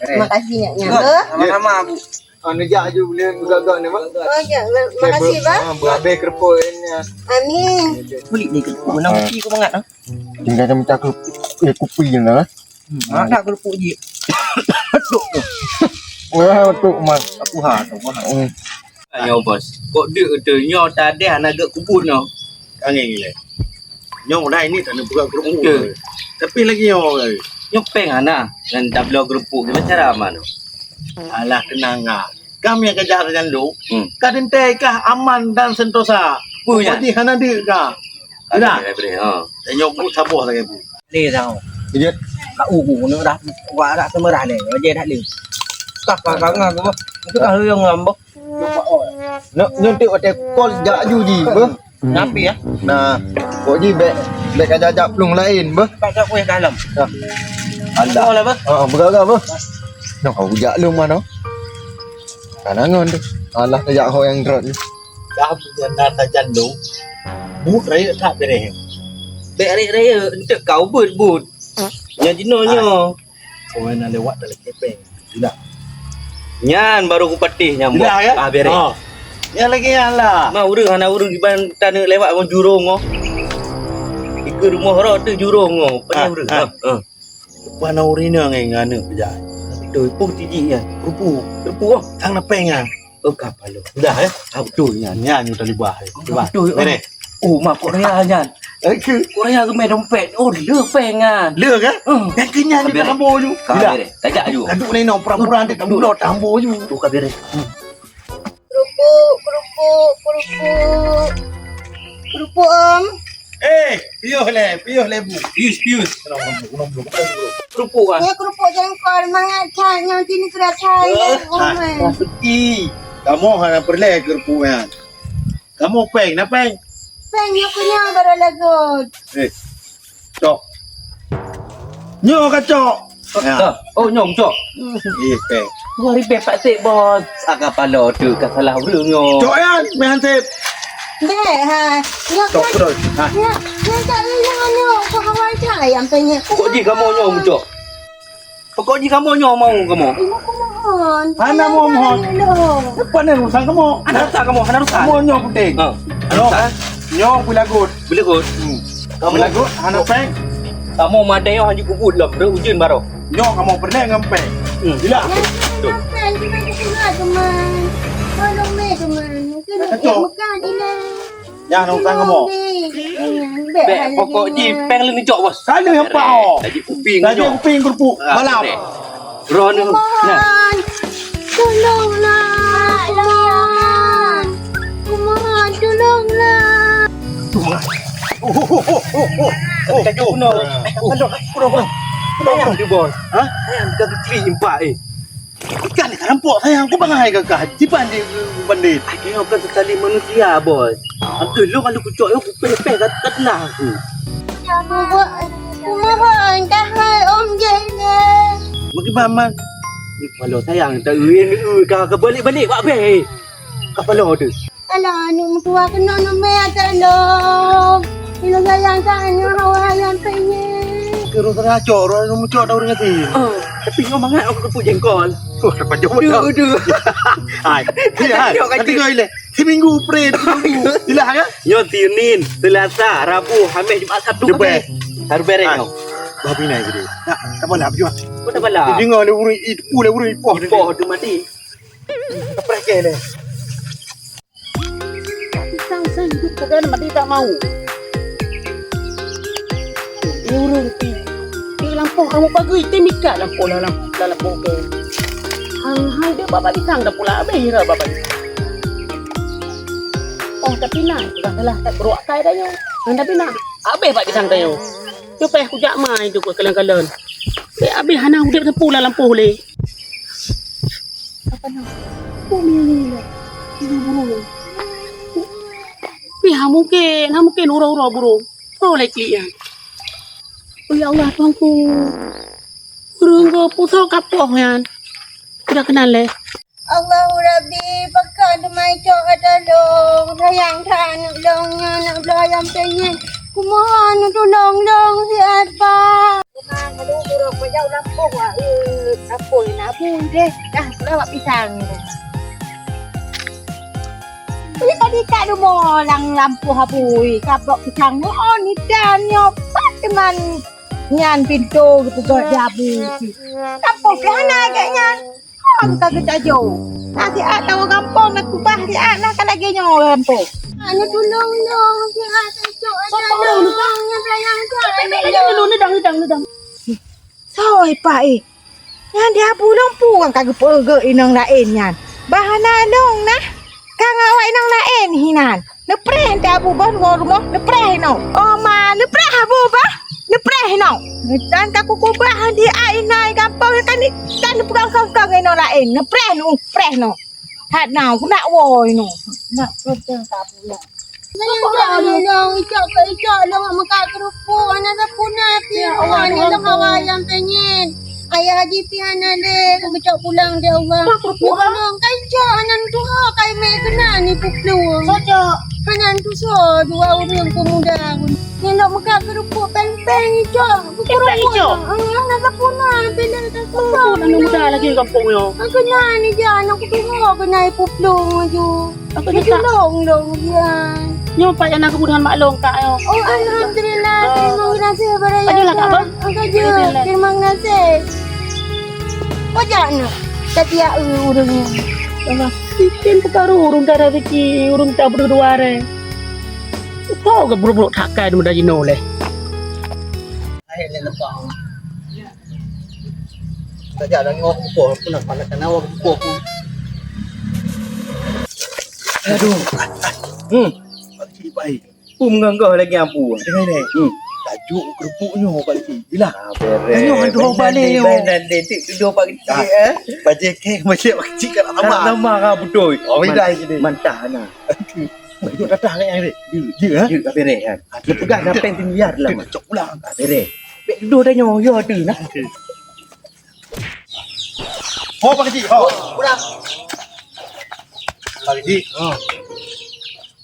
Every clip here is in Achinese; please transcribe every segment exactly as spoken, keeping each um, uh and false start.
Makasih nyak-nyak. Sama-sama, Bu. Oh, neujak aju boleh gagak ni, Bang. Oh, ya. Makasih, Bang. Ah, berhabis kerupuk ni. Amin. Kulit ni kerupuk, nak kopi kau mangat, ah? Tinggal macam kerupuk, eh, kopi je lah. Hmm, ada kerupuk je. Betul tu. Wah, betul, Mas. Aku ha, tu, ha. Hmm. Nyoe, Bos. Kok deuk tu, nyoe tadeh hana geuet kubut nyoe. Angin ni. Nyoe dah ini tak ada buka kerupuk. Betul. Tapi lagi nyoe. Nyoe peng hana. Ngan tabloe kerupuk. Gimana cara aman tu? Alah, tenang ah. Kami akan jahat dengan lu. Hmm. Ka teuntèe kah aman dan sentosa. Apa nya? Jadi hana deuk kah? Ada. Boleh, boleh. Ha. Tengok bu saboh lagi bu. Lé tau. Kejut. Kak u ku keuneuk dah, wak dah seumeurah lé, wajah dah lé. Kah ka kanga ku, itu kah huyong lam boh. Nyoe, nyoe tik watèe kol jak aju ji, beuh. Napi ya? Nah, kok ji bèk, bèk ka jak plueng laén, beuh. Pak tak kuih dalam. Dah. Alah. Boh lah, beuh. Ah, beugagah, beuh. Nyoe kau jak lom manoe. Ka na ngon tu. Alah, tajak ho nyang rot ni. Dah bujana tajan dong. Buet rayeuk that bereh. Bèk rayeuk-rayeuk, enteuk kau buet-buet. Nyan jinoe nyoe. Orang nak lewat dalam kepeng. Tidak. Nyan baru kupatéh nyang boh. Tidak, ya? Ah, bereh. Oh. Yang lagi yang lah. Ma ureueng hana ureueng iban taneuk lewat ngon jurong oh. Ikeue rumoh rot tu jurong oh. Panéh ureueng. Ah, ah. Hana ureueng inong ngon aneuk peujai. Beutôi, peue tijik nyan? Rupu. Rupu, oh. Sang napèe nyan. Oh, ka paloe. Dah, eh? Ah, beutôi nyan. Nyan nyang talibah, eh. Beutôi, oh. Bereh. Oh, ma Korea nyan. Oke. Korea geumè dompet. Oh, le pèng nyan. Le, kan? Hmm. Yang kenyang ni bereh. Tambo ju. Ka bereh. Tajak ju. Aduh, ni no, pura-pura nanti tak mudah tambo ju. Tu ka bereh. Hmm. Kerupuk, kerupuk, kerupuk. Kerupuk, Om. Eh, piôh lé, piôh lé, Bu. Pius, pius. Kerupuk, ah. Ya, kerupuk jengkol, mangat that, nyang sini kerat that. Eh, ya, ah, Om, eh. Rezeki. Kamoe hana peureulèe kerupuk nyan. Kamoe pèng, na pèng? Pèng nyoe keunyoe baru lagot. Eh, Cok. Nyoe ka, Cok. Ya. Ah, oh, nyoe, Cok. Eh, pèng. Dua ribèe Pak Sép, Bos. Agak paloe tu ka salah ureueng nyoe. Cok, ya, meuhan Sép. Bèk, ha. Nyoe Cok, kan. Terus. Ha. Nyoe, nyoe tak lé nyoe, nyoe. Kok awai cai, sampai nyoe. Kok jih kamoe nyoe, Cok? Pokok jih kamoe nyoe mau kamoe. Ibu kumohon. Hana mau mohon. Apa ni urusan kamoe? Hana urusan kamoe, hana urusan. Kamoe nyoe penting. Ha. Nyoe. Urusan? Nyoe beulagot. Beulagot. Hmm. Kamoe beulagot, hana pèng. Kamoe madé nyoe hanjeuet kubuet lom, ujeuen baroe. Nyoe kamoe peureulèe ngon pèng. Hmm. Gila. Nyan pèng, cuma kupeugah teuma. Tolong mé teuma. Kacau. Meuka dina. Nyan utang kamoe. Bèk, pokok jih pèng leuh neucok, Bos. Ka lheueh hampa, oh. Tajak kuping, tajak kuping kerupuk. Ah, malam. Droeneuh. Nah. Kumohon. Tolonglah. Kumohon. Kumohon, tolonglah. Oh, oh, oh, oh, oh. Tajak kuno. Kuno, kuno, kuno. Kuno, kuno. Ayam tu, Bos. Hah? Ayam ka klik impak, eh. Ikan ni rampok sayang, ku bangai kakah. Jiban di bandit. Akhirnya bukan sekali manusia, Bos. Hampir lu kalau kucok yo, kupeh-peh kat, kat lah aku. Kumohon, kumohon, tahan Om Jena. Maman. Kepala sayang, tak ui, ui, ka, ka balik-balik bak beh. Kepala tu. Alah, aneuk meutuah keunoe neumè ata lom. Ila sayang ka aneuk hawa hayam penyek. Kira kena cok, orang meucok dah orang ngerti. Oh, tapi nyoe mangat aku keput jengkol. Oh, dapat jawab dah. Aduh, aduh. Hai. Hai, tak tengok ileh. Seminggu pray, seminggu. Jelas kan? Nyoe Senin, Selasa, Rabu, Hamis, Jumat, Sabtu. Jebeh. Harus beres nyoe. Babi naik gede. Nak, tak apalah, berjuang. Kau tak apalah. Jadi ngau le urui, itu le urui poh. Poh tu mati. Kepreh ke le. Pisang saya hidup ke dalam mati tak mau. Di urung pi. Di lampung kamu pagi, tim ikat lampung dalam, dalam lampung ke. Hang, hang dia bapak pisang dah pula habis dah bapak pisang. Oh, tapi nah, sudah salah tak beruak kai dah nyoe. Nah, tapi nah, habis bak pisang dah nyoe. Nyoe payah kujak mai tu keu kalon-kalon. Eh, habis hana udeb sapeue lam lampôh lé. Apa nama? Oh, ni, ni, ni. Ini burung. Pi, ha mungkin, ha mungkin uroe-uroe burung. Oh, lé klik nyan. Oh, ya Allah, Tuhanku. Burung go pusoe kapoh nyan. Udah kenal lé. Allahu Rabbi, pakon teuma icok ka tolong. Sayang that aneuk lôn nyoe, aneuk lôn nyang penyet. Kumohon neutulông lôn siat, Pak. Tuhan, aduh, burông bajau lampôh, wah, eh, lampôh na bui deh. Dah, sudah bak pisang deh. Ui, tadi ka dumo lam lampôh bui, ka bak pisang mohon itan nyoe, pat teuma nyan pintoe geupeugah jabu. Lampôh keu hana agak nyan. Hom ka geutajô. Ka siat tawoe gampông, na kubah siat, na ka lagèe nyoe gampông. Aneuk tulông lôn, siat tacok aneuk lôn, nyang sayang that aneuk lôn. Neudang, neudang, neudang. Soe, Pak, eh? Nyan di Abu Lôn pu ka geupeugah inong laén nyan. Bah hana lôn nah. Ka ngon awak inong laén hinan. Neupreh teuh Abu boh ngon rumoh, neupreh inoe. Oh ma, neupreh Abu boh, neupreh inoe. Dan ka kukubah di ai inoe gampông nyan kan, kan neupeugah kong-kong inong laén. Neupreh nu, preh nu. That na, ku nak woe inoe. Nak preh ka Abu nyan. Sayang, icok keu icok lôn meukat keurupuk, hana sapeue na pih. Ya Allah, ni lôn hawa nyang penyet. Ayah Haji pih hana lé, keu geucok pulang di Allah. Mak, keurupuk, ah. Tolong, ka icok, hana tuha, ka imè keunan ipuplueng. Soe cok? Hana tusoe, dua ureueng peumuda. Nyan lôn meukat keurupuk pèng-pèng icok. Pèng-pèng icok? Ah, hana sapeue na, pih lôn tak sapeue na. Aneuk muda lagi gampông nyoe. Keunan ija, aneuk kutuha keunan ipuplueng laju. Aku cakap. Tulông lôn, ya. Nyoe pat nyang na keumudahan mak lôn, Kak, nyoe. Oh, alhamdulillah. Ah. Terima kasih, Baraya. Ayolah, Kak, bah. Angkat je. Alhamdulillah. Terima kasih. Pajak na. Tadi ya, eh, ureueng nyan. Allah, bikin peukaru ureueng ka rezeki, ureueng ka berdua re. Kau ke buruk-buruk that kai muda jinoe leh. Hai, leh lepas. Tajak dah nyoe kupoh, pun nak panas kana awak kupoh pun. Aduh. Hmm. Pak Cik, baik. Pun mengganggu lagi ampu. Dengar ni. Hmm. Tajuk keurupuk nyoe, Pak Cik. Ilah. Ah, beres. Tanya hantu balik nyoe. Beres, beres, beres, Pak Cik, eh. Bajik kek, bajik Pak Cik kan lama. Lama kan betul. Oh, beda gini. Mantah nah. Tajuk datang kat yang ni. Dia, dia, eh. Dia, beres kan. Dia pegang dah pen tinggi lah. Dia cok pulang. Ah, beres. Bek duduk dah nyoe, ya tu nah. Okey. Oh, Pak Kecik. Oh, pulang. Pak Kecik. Oh.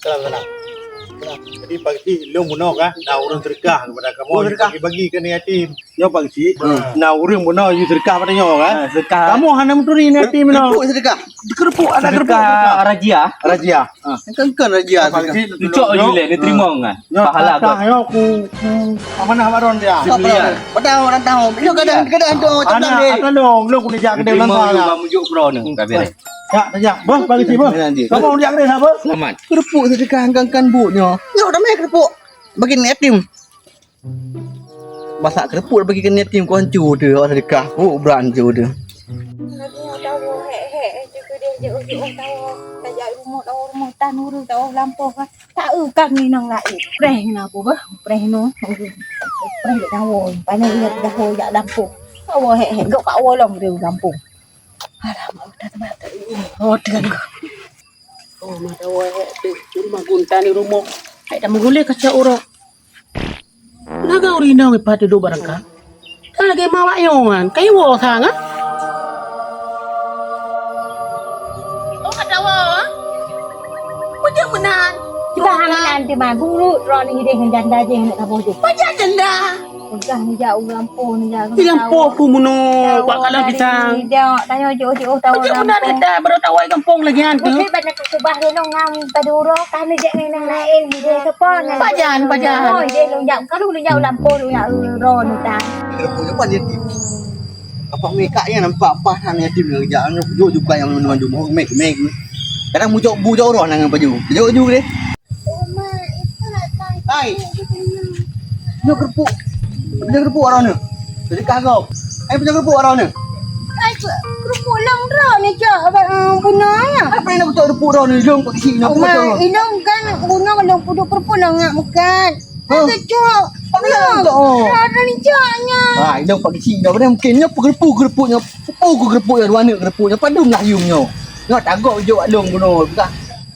Salam, salam. Jadi, Pak Kecik, lôn bunoe kah, na ureueng seudeukah kepada kamoe. Oh, seudeukah. Bagi-bagi keu aneuk yatim. Nyoe, Pak Kecik. Hmm. Na ureueng bunoe yue seudeukah pada nyoe kah. Ha, seudeukah. Kamoe hana meuturi aneuk yatim nyoe. Keurupuk seudeukah. Keurupuk, ada keurupuk seudeukah. Seudeukah rajia. Rajia. Ha. Kan, kan rajia. Pak Kecik, cucok yue leh, diterima kan. Nyoe pahala kah. Nyoe ku, ku amanah baron dia. Sembilan. Padahal orang tahu. Nyoe kadang, kadang tu macam mana. Anak, anak long, long kena jak kedai. Diterima orang yue, bang, mujuk pro ni. Dah beres. Ya, ya. Bos, bagi sini, bos. Kamu jak kedai apa? Selamat. Keurupuk seudeukah kan, kan bu nyoe. Nyoe ramai keurupuk. Bagi aneuk yatim. Masak keurupuk bagi keu aneuk yatim kon cu tu, awak seudeukah, oh, brat cu tu. Lagi nyoe tawoe, hek, hek, hek, cukôp deh, jeuet, jeuet, tawoe. Tajak rumoh, tawoe rumoh, tan ureueng, tawoe lampôh, kan. Tak eu kan inong laén. Preh na apa bah? Preh no. Preh tawoe. Pané ingat tawoe jak lampôh. Tawoe, hek, hek, gok ka woe lom di lampôh. Alah, mau dah teman. Oh, dengan. Oh, ma tawoe, hek, tu. Rumah guntan di rumoh. Hek, dah meuguléh kaca uroe. Lagèe ureueng inong ipat dudoe barangkang. Kan lagèe mawak nyoe kan, kayu woe sang ah. Hana nanti mah buruk droe ni deh ngon janda jih aneuk saboh jih. Pajan janda? Peugah neujak u lampôh, neujak u lampôh. Di lampôh ku meunoe, bak kalang pisang. Tanyoe jiôh-jiôh tawoe lampôh. Jeuet meunan kita baru tawoe gampông lagi nyan tu. Mungkin banyak keubah renong ngan tadi uroe, kami jak ngon nyang laén, di depan. Pajan, pajan. Oh, di lôn jak, kalau lôn jak u lampôh, lôn jak uroe ni tan. Apa meukat nyan nampak paih han yatim nyan jak, jôk juga nyang mandum-mandum, oh, mek, mek. Kadang mujok bu jok roh nang baju. Jôk ju deh. Hai. Nyoe keureupuek. Nyoe keureupuek arah nyoe. Jadi kagok. Hai, punya keureupuek arah nyoe. Ai, keureupuek lôn droe ni, Cok. Abang, eh, guna ya. Apa yang nak keureupuek droe ni? Lôn kok isi nyoe. Oma, inong kan guna lôn puduk keureupuek lôn ngak meukat. Hah? Ada, Cok. Apa yang nak keureupuek? Oh. Ada ni, Cok, nya. Ah, inong kok isi nyoe. Mungkin nyoe keureupuek, keureupuek nyoe. Keureupuek, keureupuek nyoe. Dua aneuk keureupuek nyoe. Padum lah yum nyoe. Nyoe tagok jok lôn guna. Bukan.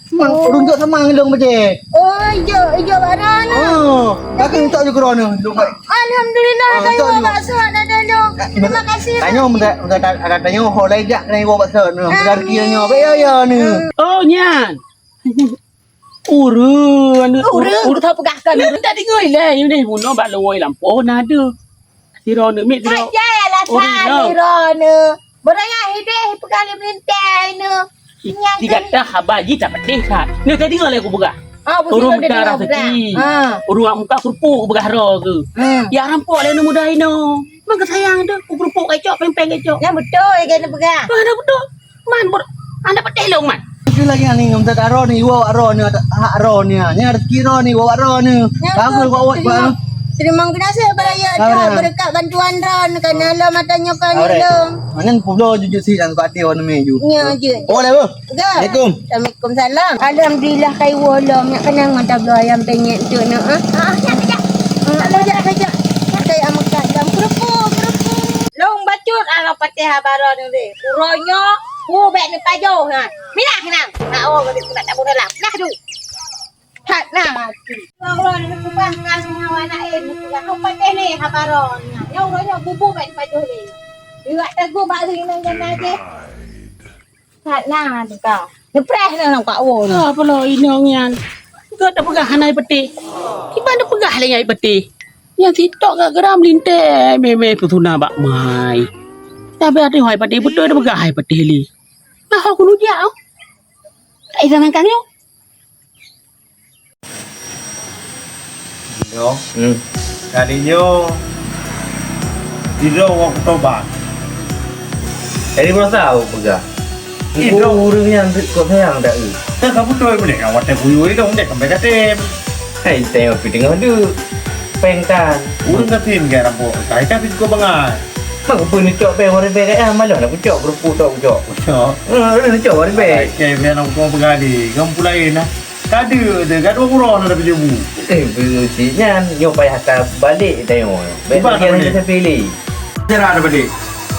Mang, oh, ureueng jok sama ngon lôn bajèe. Oh, ijok, ijok bak droeneuh. Oh, kakeuh entok ju keudroe neuh, lôn baik. Alhamdulillah, ah, kayu entok ju. Bakso ada dong. Terima kasih. Tanyoe, minta, minta, minta tanyoe, ho lai jak keuneuk iwoe bakso neuh. Minta rezeki tanyoe. Baik, ya, ya, neuh. Oh, nyan. Ureueng, ureueng. Ureueng, ureueng. Ureueng tak peugah kan. Ureueng tak dengar ilèe, ini bunoe bak luwoi lampôh na deuh. Sidroe neuh, miet sidroe. Aja ya lah, ureueng, sidroe neuh. Barang nyang hideh peugah lé meulintèe neuh. Ih, nyang tiga teuh haba jih that peudeh that. Nyoe tadi ngon lé kupeugah. Ah, beutôi. Ureueng tadi muka ngon rasa peugah. Ci. Ah. Ureueng muka keureupuek kupeugah droe keuh. Hmm. Ya rampok lé aneuk muda inoe. Mang keusayang teuh, keureupuek kacok, pèng-pèng kacok. Nyang beutôi keuh neupeugah. Bah, nyang beutôi. Man, ber-, aneuk peudeh lôn, man. Itu lagi ni, minta taroe ni, iwoe wak droe ni, hak droe ni. Ni rezeki droe ni, iwoe wak droe ni. Nyang beutôi. Bagus, wak, wak, terima, wak. Terima kasih, baraya, ah, berkat bantuan droe ni, kan, lom mata nyoe kan, lom. Mana pula jujur sih, dan kuatir warna meh ju. Nya, je. Oh, dah, Bu. Ga. Assalamualaikum. Waalaikumsalam. Alhamdulillah, kai woe lom. Nyak keunong mata bloe ayam penyet tu, nak, ah. Ah, kejap, kejap. Ah, kejap, kejap. Kai amekat dalam keureupuek, keureupuek. Long bacut, ah, long patéh haba droe ni deh. Uroe nyoe, hu bèk neupajoh, ha. Minah, minah. Ha, oh, nak tak boleh lah. Nah, tu. That na até. Ureueng-ureueng ni keubah ka singoh aneuk, eh, keubah. Kau patéh lé haba droe nyan. Nyoe uroe nyoe bubu bèk pajoh lé. Iwak teugô bak ring nang jana jih. That na até ka. Neupreh na nang pak wo na. Ah, pula inong nyan. Gata peugah hana ai patéh. Kiban neupeugah lé nyai patéh. Nyang sitok ka geura meulintèe mé-mé peusuna bak mai. Tapi até hai patéh beutôi neupeugah hai patéh lé. Nah, ho keuneuk jak, oh. Ai zaman kang nyoe. Nyoe. Hmm. Kali nyoe, sidroe ureueng peutobat. Jadi, meurasa awak peugah, sidroe ureueng nyang deuek kok sayang dak eu? Dah ka beutôi, meunyoe nyang watèe kuyue ilong, dek sampai katem. Hai, tengok pi tengok deuek. Pèng tan. Ureueng katem keu rampok, kai ka bit kok bangai. Mak peue neucok pèng, ureueng pèng kaya, malah nak kucok, keureupuek tok kucok. Kucok. Eh, ureueng neucok, ureueng pèng. Ai, kai pèng nak kucok peugah deh, ngon peue laén nah. Ka deuek teuh, ka dua uroe na dapeuet bu. Eh, beusi nyan, nyoe payah tabalek tanyoe. Bèk lagèe hana sabe lé. Cara tabalek.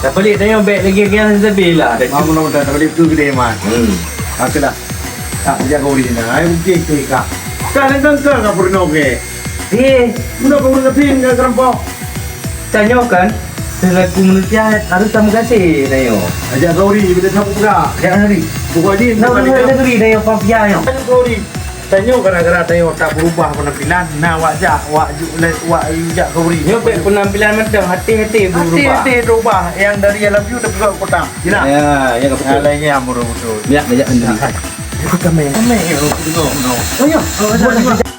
Tabalek tanyoe bèk lagèe-lagèe hana sabe lah. Mak mudah-mudahan tabalek tu gede, Man. Hmm. Oke dah. Tak jaga uri na. Ai, oke, oke, Kak. Kak, nang kang ka peurunoe, oke. Eh. Udah kau udah keping, ka keureumpok. Tanyoe kan, seulaku manusia harôh tameugaséh tanyoe. Ajak gauri, bila tamu pula. Ajak gauri. Pokok ni, nak gauri tanyoe pafia nyoe. Ajak gauri. Tanyoe gara-gara tanyoe tak berubah penampilan, na wak jak, wak ju-, le-, wak jak gauri. Nyoe pek penampilan mantong, hati-hati berubah. Hati-hati berubah. Yang dari I love you, dah buka kotak. Gila. Ya, ya, betul. Alai ni amur betul. Ya, ajak sendiri. Ikut kami. Kami, ya, aku dengar, aku dengar. Oh, ya. Oh, ya.